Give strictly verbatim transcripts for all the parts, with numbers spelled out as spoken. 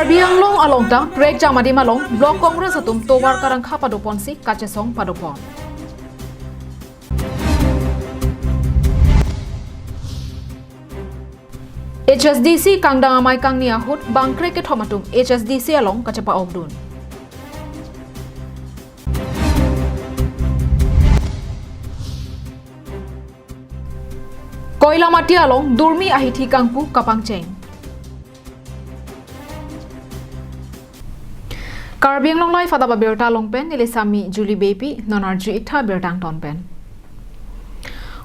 Karbi Anglong along ta prekjam adim along Block Congress atum tovar karangkha padoponsi kachesong padopon. H S D C kangdang amei kangni ahut bangkrek kethom atum H S D C along kachepa-okdun. Koilamati along Durmi ahithi kangpu kapangcheng. Karbi Anglong Live adap abirta along pen neli Sami Julie Beypi, non arju-ik tha birta angton pen.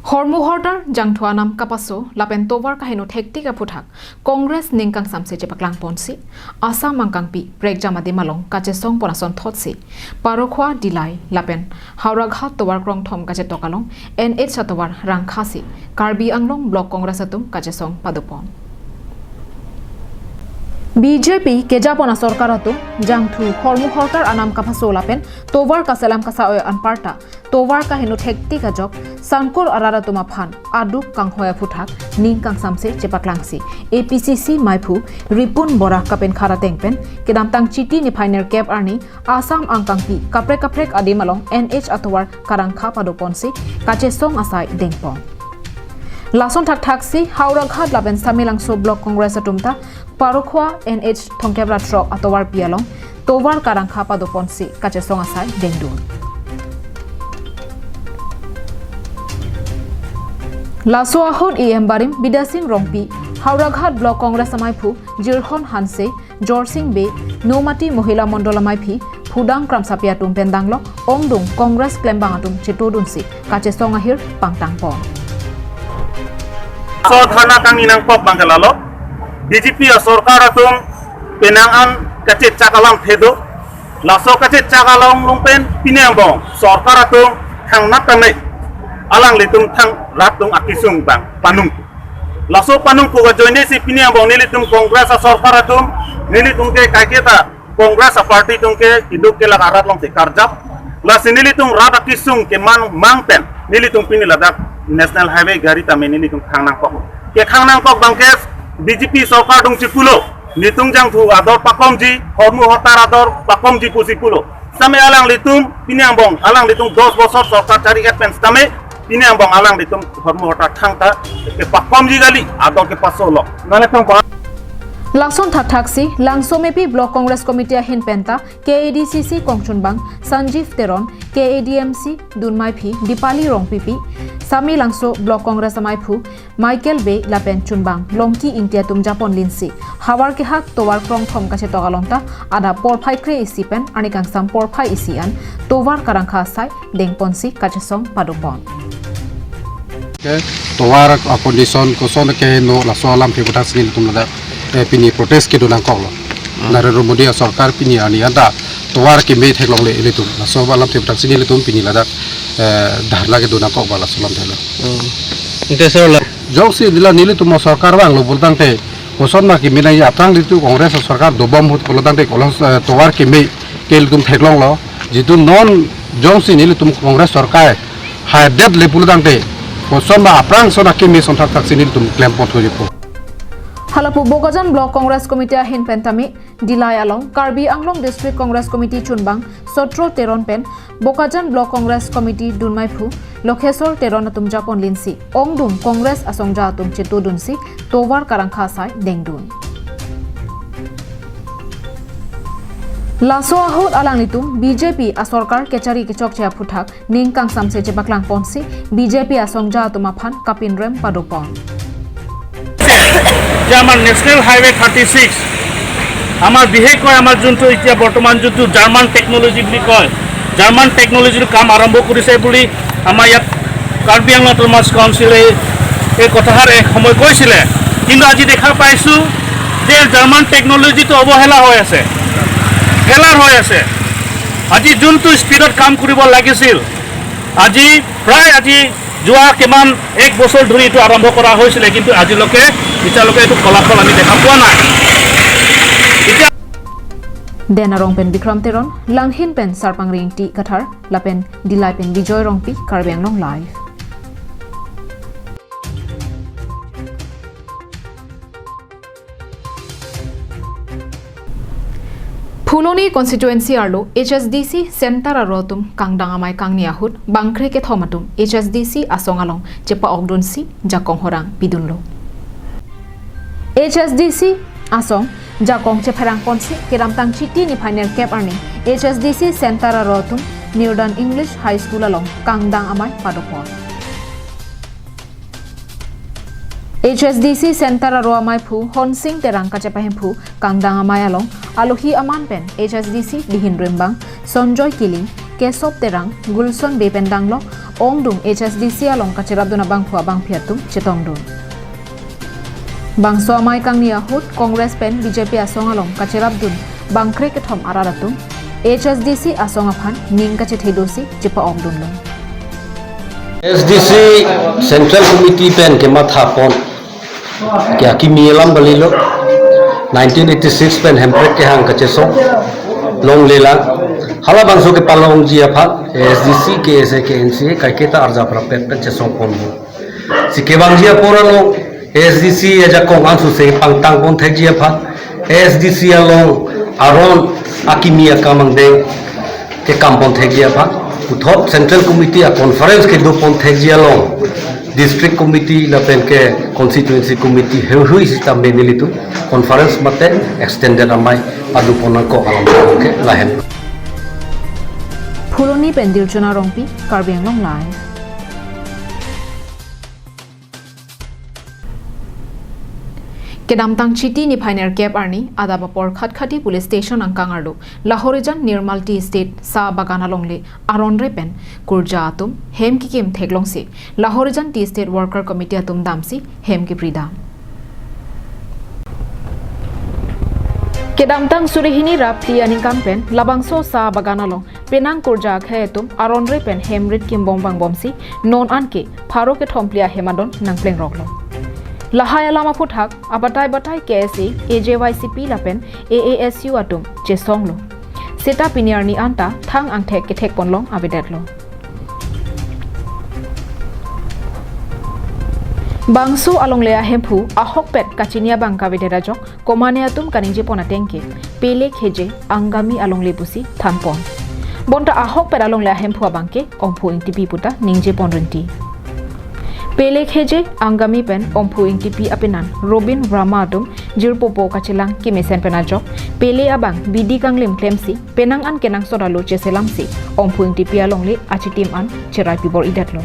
Hormu hortar jangthu anam kapaso lapen tovar kaheno thektik aphuthak Congress ning kangsamse chepaklangponsi Assam angkangpi prekjam adim along kachesongpon asonthotsi Parokhua, Dillai lapen Howraghat tovar krongthom kachetok along N H atovar rangkhasi Karbi Anglong Block Congress atum kachesong padopon. B J P kejapon asorkar atum jangthu hormu hortar anam kapaso lapen tovar kaselam kasa-oi anparta tovar kaheno thektik ajok sangkur arat atum aphan aduk kanghoi aphuthak ning kangsamse chepaklangsi A P C C meiphu Ripun Bora kapenkhat ateng pen kedamtang Chiti niphai nerkep arni Assam angkangpi kaprek kaprek adim along N H atovar karangkha padoponsi kachesong asai dengpon. Lason thakthaksi Howraghat lapen Samelangso Block Congress atum ta Parokhua N H thomkep ra throk atovarpi along tovar karangkha padoponsi kachesong asai dengdun. Laso ahut E M barim Bidya Sing Rongpi, Howraghat Block Congress ameiphu Jirhon Hanse, Jorsing Bey, Nomati Mohila Mondol ameiphi Phudang Kramsapi atum pen danglo ongdung Congress klembang atum chetodunsi kachesong ahir pangtangpon. So thana kangni nangkok bang ke lalo, B J P asorkar atum penang an kachechak alamthe do, laso kachechak along longpen pini angbong sorkar atum thangnat tame alanglitum thang rat atum akesung bang panung. Laso panung pu ajoinesi pini angbong nelitum Congress asorkar atum, nelitum ke kaiketa Congress aparty atum ke iduk ke lak arat alongsi karjap. Lasi nelitum rat akesung keman mang pen nelitum pini ladak National Highway gari tame nelitum khang nangkok. Kekhang nangkok bang ke B J P sorkar atum chipulo, nelitum jangthu ador pakomji, hormu hortar ador pakomji pusi pulo. Sitame alanglitum pini angbong alanglitum dos bosor sorkar chari-et pen sitame pini angbong alanglitum hormu hortar thangta kepakomji kali, ador kepasolo. Nale tong pa. Lason thakthaksi Langsomepi Block Congress Committee ahin penta K A D C C kongchunbang Sanjeev Teron, K A D M C dunmeiphi Dipali Rongpipi, Samelangso Block Congress ameiphu Michael Bey lapen chunbang Longki Ingti atum japonlinsi havar kehak tovar krongthom kachetok along ta adap porphai kre-isi pen arni kangsam porphai isi an tovar karangkha asai dengponsi kachesong padopon. Ke tovar a condition koson keheno laso alamthe aphuthak si nelitum ladak, eh, pini protest kedo nangkoklo. Hmm. Narendra Modi asorkar pini arni anta tovar keme theklongle ilitum. Laso alamthe aphuthak si nelitum pini ladak, eh, dharna kedo nangkok ba laso alamthe lo. Hmm. Inte sir la. Jongsi dila nelitum asorkar vanglo pulotangte koson ma keme nangji, aphrang nelitum Congress asorkar dobom ahut pulotangte kolos, eh, tovar keme ke ilitum theklonglo. Jitu non jongsi nelitum Congress sorkar haidet le pulotangte koson ma aphrang ason akeme ason thakthaksi nelitum klempon thujepo. Halapu Bokajan Block Congress Committee ahin pen tame Dillai along Karbi Anglong District Congress Committee chunbang Sotro Teron pen Bokajan Block Congress Committee dunmeiphu Lokhesor Teron atum japonlinsi ongdung Congress asongja atum chetodunsi tovar karangkha asai dengdun. Laso ahut alanglitum B J P asorkar kechari kechokche aphuthak ning kangsamse chepaklangponsi B J P asongja atum aphan kapinrem padopon. যে আমাৰ national highway thirty six, আমাৰ বিশেষকৈ আমাৰ যোনটো এতিয়া বৰ্তমান যোনটো German technology বুলি কয়, জাৰ্মান টেকন'লজিৰ কাম আৰম্ভ কৰিছে বুলি আমাৰ ইয়াত কাৰ্বি আংলং অট'নমাছ কাউন্সিলে এই কথাষাৰ এক সময় কৈছিলে। কিন্তু আজি দেখা পাইছোঁ যে জাৰ্মান টেকন'লজিটো অৱহেলা হৈ আছে, ফেলাৰ হৈ আছে। আজি যোনটো স্পীডত কাম কৰিব লাগিছিল, আজি প্ৰায় আজি যোৱা কিমান এক বছৰ ধৰি এইটো আৰম্ভ কৰা হৈছিলে, কিন্তু আজিলৈকে এতিয়ালৈকে এইটো ফলাফল আমি দেখা পোৱা নাই। এতিয়া Den Arong pen Bikram Teron, Langhin pen Sarpang Ringti Kathar, lapen Dillai pen Bijoy Rongpi, Karbi Anglong Live. Phuloni constituency arlo H S D C center aro atum kangdang amei kangni ahut bangkre kethom atum H S D C asong along chepa-okdunsi jakong horang pidunlo. H S D C asong jakong chepherangponsi kedamtang Chiti niphai nerkep arni H S D C center aro atum Nirdan English High School along kangdang amei padopon. H S D C center aro ameiphu Honsing Terang kachepahemphu kangdang amei along alohi aman pen H S D C dihin rimbang Sonjoy Killing, Kesop Terang, Gulson Bey pen danglok ongdung H S D C along kacherapdun abangphu abangphi atum chetongdun. Bangso amei kangni ahut Congress pen B J P asong along kacherapdun bangkre kethom arat atum H S D C asong aphan ning kachethedosi chepa-okdunlo. H S D C Central Committee pen kemathapon ke akimi alam kalilo. Nineteen eighty-six pen Hemprek kehang kachesong longlelang. Halabangso kepalongji aphan H S D C, K S A, K N C A kaiketa arjap rapet pen chesongponlo. Si kevangji apor along H S D C ajakong angsuse pangtangpon thekji aphan, H S D C along aron akimi akam angdeng kekampon thekji aphan, puthot Central Committee a-conference kedopon thekji along District Committee lapen ke Constituency Committee heihui sitame nelitum conference mate extended amei padopon nangkok alam ke lahen. Phuloni pen Dirchona Rongpi, Karbi Anglong Live. Kedamtang Chiti niphai nerkep arni adap apor Khatkhati Police Station angkang arlo Lahorijan Nirmal Tea Estate sa bagan alongle aronre pen kurja atum hem kikim theklongsi Lahorijan Tea Estate Worker Committee atum damsi hem kipridam. Kedamtang suri hini ra phli aningkan pen labangso sa bagan along penang kurja akhei atum aronre pen hem rit kimbom vangbomsi non anke pharo kethom phli ahem adon nangplengroklo. Lahai alam aphuthak abatai batai K S A, A J Y C P lapen A A S U atum chesonglo. Seta pini arni anta thang angthek kethekponlong avedetlo. Bangso alongle ahemphu ahokpet kachini abang kavedet ajok komane atum kaningjepon ateng ke Pele Kheje Angami alongle pusi thanpon. Bonta ahokpet alongle ahemphu abang ke Omphu Ingtipi puta ningjepon rinti. Pele Kheje Angami pen Omphu Ingtipi apenan Robin Verma atum jirpopo kachelang kemesen pen ajok Pele abang bidi kanglim klemsi penang an kenangsot alo cheselamsi Omphu Ingtipi alongle achitim an cherai pibor-idetlo.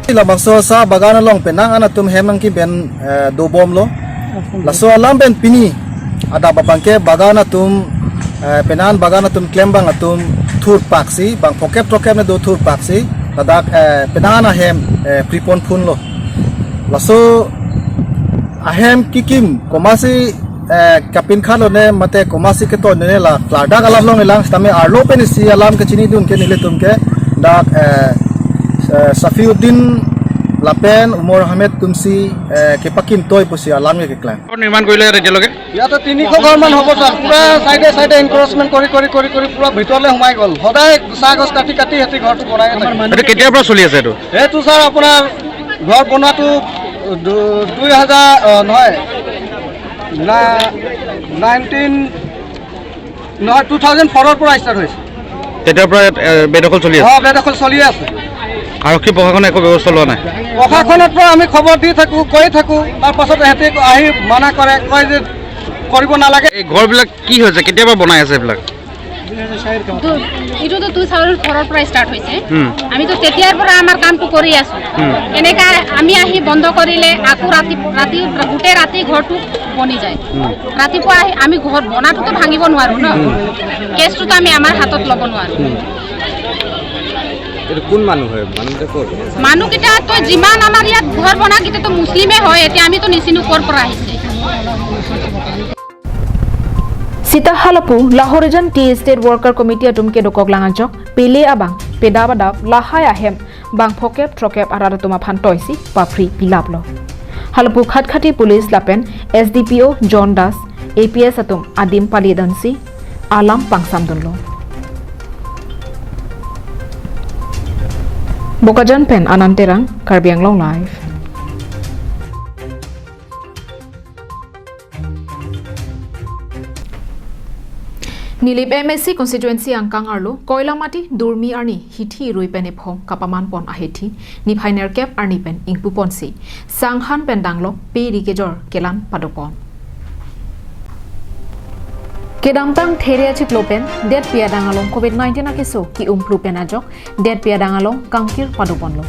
Labangso sa bagan along penang an atum hem nangkiben, eh, dobomlo. Laso alam pen pini adap abangke bagan atum, eh, penang an bagan atum klembang atum thurpaksi, bang phokep throkep ne do thurpaksi, ladak, eh, penang an ahem, eh, pripon phunlo. Laso ahem kikim komatsi, eh, kapinkhatlo ne mate komatsi keto ne la klardak alam longlelang sitame arlo pen isi alam kechinidun ke nelitum ke dak, eh, eh, Safiuddin lapen Umar Ahmed atumsi, eh, kepakimtoi pusi alam ke keklang. ঘৰ নিৰ্মাণ কৰিলে ইয়াত এতিয়ালৈকে? ইয়াতে তিনিশ ঘৰমান হ'ব ছাৰ। পূৰা চাইডে চাইডে এনক্ৰ'চমেণ্ট কৰি কৰি কৰি কৰি পূৰা ভিতৰলৈ সোমাই গ'ল। সদায় চাহ গছ কাটি কাটি সিহঁতি ঘৰটো বনাই থাকে। এইটো কেতিয়াৰ পৰা চলি আছে এইটো? এইটো ছাৰ আপোনাৰ ঘৰ বনোৱাটো দু-, দুই হাজাৰ, অ, নহয়, না-, নাইনটিন, নহয়, টু থাউজেণ্ড ফ'ৰৰ পৰা ষ্টাৰ্ট হৈছে। তেতিয়াৰ পৰা ইয়াত, এ, বেদখল চলি আছে? অ, বেদখল চলি আছে। আৰক্ষী প্ৰশাসনে একো ব্যৱস্থা লোৱা নাই? প্ৰশাসনৰ পৰা আমি খবৰ দি থাকোঁ, কৈ থাকোঁ, তাৰ পাছত সিহঁতে আহি মানা কৰে, কয় যে কৰিব নালাগে। এই ঘৰবিলাক কি হৈছে, কেতিয়াবা বনাই আছে এইবিলাক? দু-, এইটোতো টু থাউজেণ্ড ফ'ৰৰ পৰা ষ্টাৰ্ট হৈছে। হুম। আমিতো তেতিয়াৰ পৰা আমাৰ কামটো কৰি আছোঁ। হুম। এনেকা আমি আহি বন্ধ কৰিলে আকৌ ৰাতি, ৰাতি, গোটেই ৰাতি ঘৰটো বনি যায়। হুম। ৰাতিপুৱা আহি আমি ঘৰ বনাটোতো ভাঙিব নোৱাৰোঁ ন? হুম। কেছটোতো আমি আমাৰ হাতত ল'ব নোৱাৰোঁ। হুম। এইটো কোন মানুহ হয়? মানুহকেইটা ক'ৰ? মানুহকেইটাতো যিমান আমাৰ ইয়াত ঘৰ বনাকেইটাতো মুছলিমে হয়। এতিয়া আমিতো নিচিনো ক'ৰ পৰা আহিছে। Sita halapu Lahorijan Tea Estate Worker Committee atum kedokok lang ajok Pele abang pedap adap lahai ahem bang phokep throkep arat atum aphan toisi papri pilaplo. Halapu Khatkhati Police lapen S D P O John Das, A P S atum adim pali dansi alam pangsamdunlo. Bokajan pen Anand Terang, Karbi Anglong Live. Nilip M A C constituency angkang arlo Koilamati Durmi arni hithi rui pen ephong kapaman pon ahithi niphai nerkep arni pen ingpu ponsi sanghan pen danglok pe ri kejor kelan padopon. Kedamtang There achiklo pen detpi adang along covid nineteen akeso ki-umplu pen ajok detpi adang along kangkir padoponlo.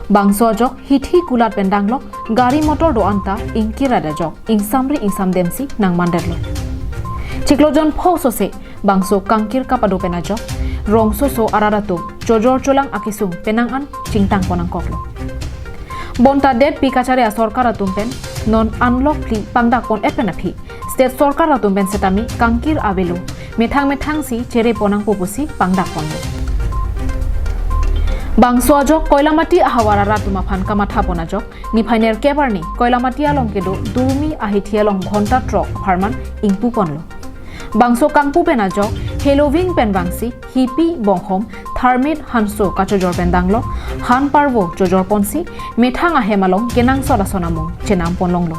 Bangso ajok hithi kulat pen danglok gari motor do-an ta ingkir adajok ingsamri ingsamdemsi nangmandetlo. Chiklo jon pho sose bangso kangkir kapado pen ajok rongsoso arat atum chojor cholang akesung penang an chingtang pon nangkoklo. Bonta detpi kachari asorkar atum pen non unlock phli pangdak pon-et pen aphi state sorkar atum pen setame kangkir avelo, methang methangsi chere pon nangpo pusi pangdak ponlo. Bangso ajok Koilamati ahavar arat atum aphan kamatha pon ajok niphai nerkep arni Koilamati along kedo Durmi ahithi along ghonta throk apharman ingpu ponlo. Bangso kangpu pen ajok heloving pen vangsi hipi, bonghom, tharmit, hanso kachojor pen danglok han parvo chojor ponsi methang ahem along kenangsot ason amung chenam pon longlo.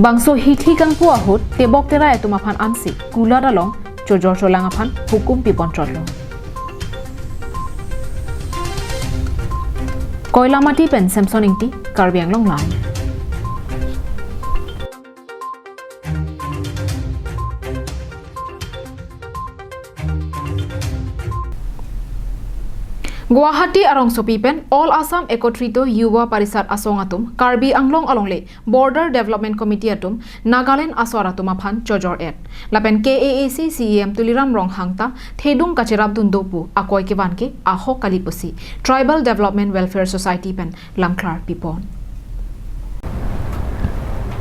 Bangso hithi kangpu ahut tebok terai atum aphan ansi kulat along chojor cholang aphan hukum pipon chotlo. Koilamati pen Samson Ingti, Karbi Anglong Live. Guwahati arongsopi pen All Assam Ekotrito Yuva Parishad asong atum Karbi Anglong alongle Border Development Committee atum Nagaland asor atum aphan chojor-et. Lapen K A A C C E M Tuliram Ronghang ta thedung kacherapdun do pu akoi kevan ke ahok kali pusi Tribal Development Welfare Society pen lamklar pipon.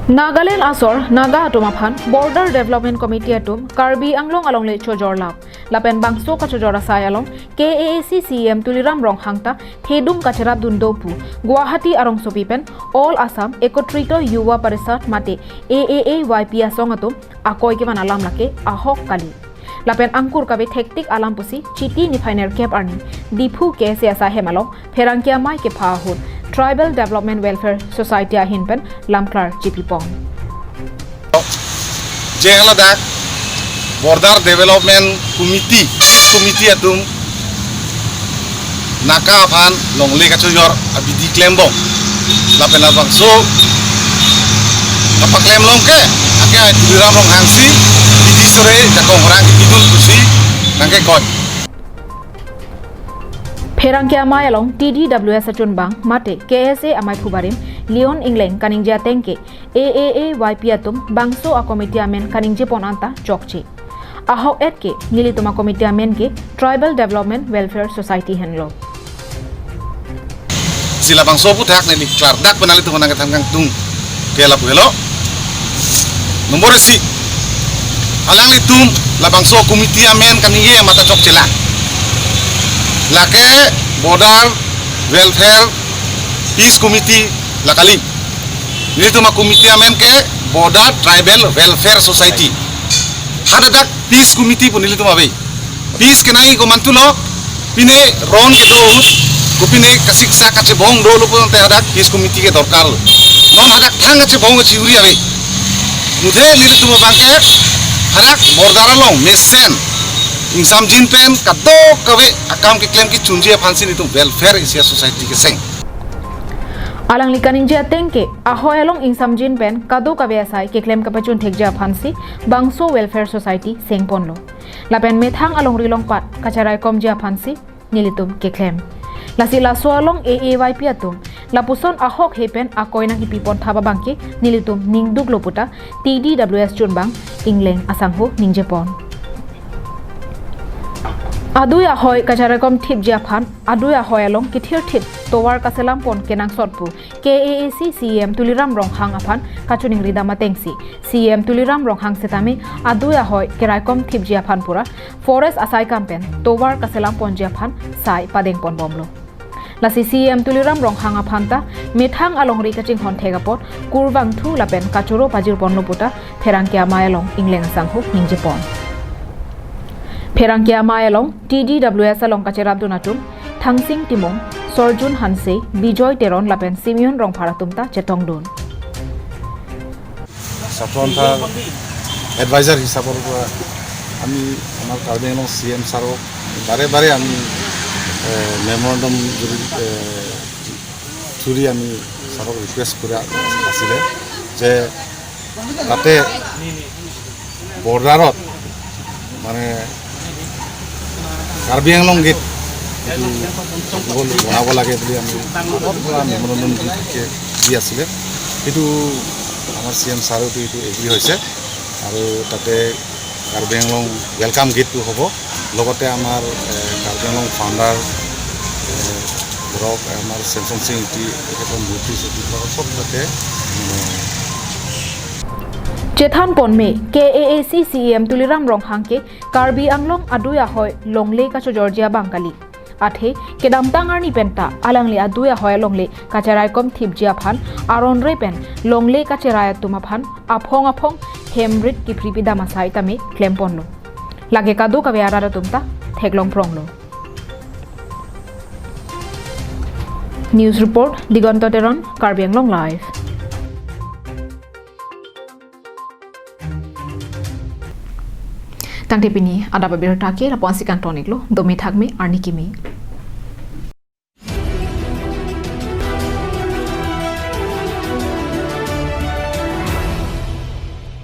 Nagaland asor Naga atum aphan Border Development Committee atum Karbi Anglong alongle chojor lap. Lapen bangso kachojor asai along K A A C C E M Tuliram Ronghang ta thedung kacherapdun do pu Guwahati arongsopi pen All Assam Ekotrito Yuva Parishad mate A A A Y P asong atum akoi kevan alam lake ahok kali. Lapen angkur kave thektik alam pusi Chiti niphai nerkep arni Diphu K S A asai hem along pherangke amei kepha ahut Tribal Development Welfare Society ahin pen lamklar chipipon. Je haladak Border Development Committee, Committee atum Naga aphan longle kachojor abidi klembom. Lapen labangso kapaklem long ke, ake ai Tuliram Ronghang si bidi sore jakong orang kipidun pusi nangkekot. Pherangke amei along T D W S achunbang mate K S A amei phubarim Leon Engleng kaningje ateng ke A A A Y P atum bangso a committee amen kaningjepon anta chokche. Ahok-et ke nelitum a committee amen ke Tribal Development Welfare Society henlo. Si labangso aphuthak neli klardak pen nanglitum aphan nangkethan kangtung ke lapu helo. Nombor isi, alanglitum labangso committee amen kaningje mata chokchelang. Lake Border Welfare Peace Committee la kali. Nelitum a committee amen ke Border Tribal Welfare Society. Hadadak Peace Committee pu nelitum ave. Peace kenai komantulo, pine ron kedo, kopine kasiksak kachebong dolo pulote hadak Peace Committee ke dorkar lo. Non hadak thang kachebong kachiuri ave. Muthe nelitum abang ke hadak border along mesen ingsamjin pen kadokave akam keklem kechunji aphansi nelitum welfare isi a society keseng. Alangli kaningje ateng ke ahoi along ingsamjin pen kadokave asai keklem kapachun thekji aphansi bangso welfare society sengponlo. Lapen methang alongri longpat kacharaikomji aphansi nelitum keklem. Lasi laso along A A Y P atum lapuson ahok he pen akoi nangkipipon thap abang ke nelitum ningduklo puta T D W S chunbang Engleng asangho ningjepon. Adui ahoi kacharaikom thipji aphan, adui ahoi along kethirthip tovar kaselampon kenangsot pu K A A C C E M Tuliram Ronghang aphan kachiningri dam atengsi, C E M Tuliram Ronghang setame adui ahoi keraikom thipji aphan pura forest asai kam pen tovar kaselamponji aphan sai padengponbomlo. Lasi C E M Tuliram Ronghang aphan ta methang alongri kachinghon thek apot kurvangthu lapen kachoro pajirponlo puta pherangke amei along Engleng asangho ningjepon. Pherangke amei along T D W S along kacherapdun atum Thangsing Timung, Sorjun Hanse, Bijoy Teron lapen Simeon Rongphar atum ta chetongdun. ছাত্ৰ সন্থাৰ এডভাইজাৰ হিচাপৰ পৰা আমি আমাৰ কাৰ্বি Anglong C M ছাৰক বাৰে বাৰে আমি মেমৰেণ্ডাম থ্ৰুদি আমি ছাৰক ৰিকুৱেষ্ট কৰা আছিলে যে তাতে বৰ্ডাৰত মানে কাৰ্বি আংলং গেট এইটো বনাব লাগে বুলি আমি আগৰ পৰা মেমৰেণ্ডাম দি থাকে, দি আছিলে। সেইটো আমাৰ চি এম ছাৰেতো এইটো এগ্ৰী হৈছে আৰু তাতে কাৰ্বি আংলং ৱেলকাম গেটটো হ'ব। লগতে আমাৰ এ, কাৰ্বি আংলং ফাউণ্ডাৰ এ, ধৰক আমাৰ চেমচন সিং ইংতি তেখেতৰ মূৰ্তি চূৰ্তিবিলাক চব তাতে মানে Chethan ponme K A A C C E M Tuliram Ronghang ke Karbi Anglong adui ahoi longle kachojorji abang kali. Athe kedamtang arni penta alangli adui ahoi longle kacherai kom thipji aphan aron re pen longle kacherai atum aphan aphong aphong hem rit kiphri pidam asai tame klemponlo. Lake kadokave arat atum ta theklong pronglo. News report, Diganta Teron, Karbi Anglong Live. Tangte pini adap abirta ke lapu-an si kangton-iklo, dome thakme arni kimi.